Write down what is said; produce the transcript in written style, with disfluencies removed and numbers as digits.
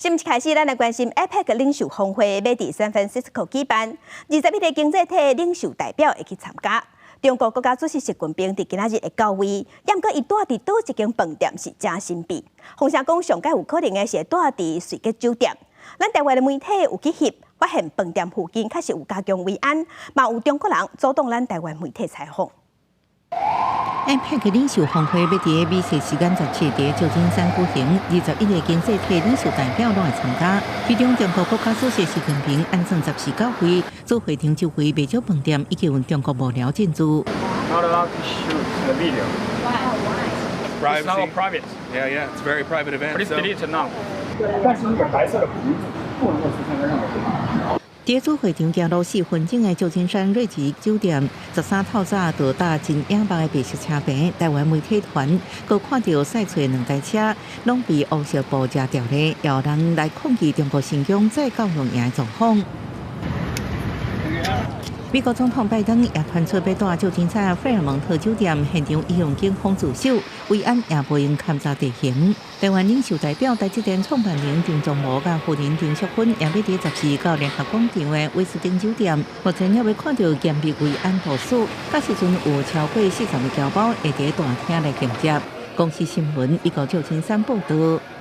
新聞開始，咱來關心 APEC 領袖峰會欲佇 San Francisco 舉辦，21個經濟體領袖代表會去參加。中國國家主席習近平佇今仔日會到位，毋過伊蹛佇佗一間飯店是誠神秘。風聲講上蓋有可能的是會蹛佇瑞吉酒店。咱台灣的媒體有去翕，發現飯店附近確實有加強維安，嘛有中國人阻擋咱台灣媒體採訪。 APEC 領袖峰會欲佇美西時間17佇舊金山舉行，21個經濟體領袖代表攏會參加。其中，中國國家主席習近平按算14到位，主會場周圍袂少飯店以及有中國幕僚進駐。 Not allowed to shoot the video. Privacy. It's not private. Yeah, it's a very private event. Please So delete now. 但是那個白色的棚子不能夠出現在任何地方。佇主會場行路4分鐘的舊金山瑞吉酒店，13透早就搭真野目的白色車棚，台灣媒體團閣看著駛出兩台車，攏被烏色布遮著咧，有人來抗議中國新疆再教育營的狀況。美國總統拜登也傳出欲蹛舊金山費爾蒙特酒店現場，伊向警方自首，維安也無閒勘察地形。台灣領袖代表台積電創辦人陳忠謀佮夫人陳淑芬也欲佇14到聯合廣場的威斯汀酒店，目前猶未看著嚴密維安部署，到時陣有超過40個僑胞會佇大廳來迎接。公視新聞，美國舊金山報導。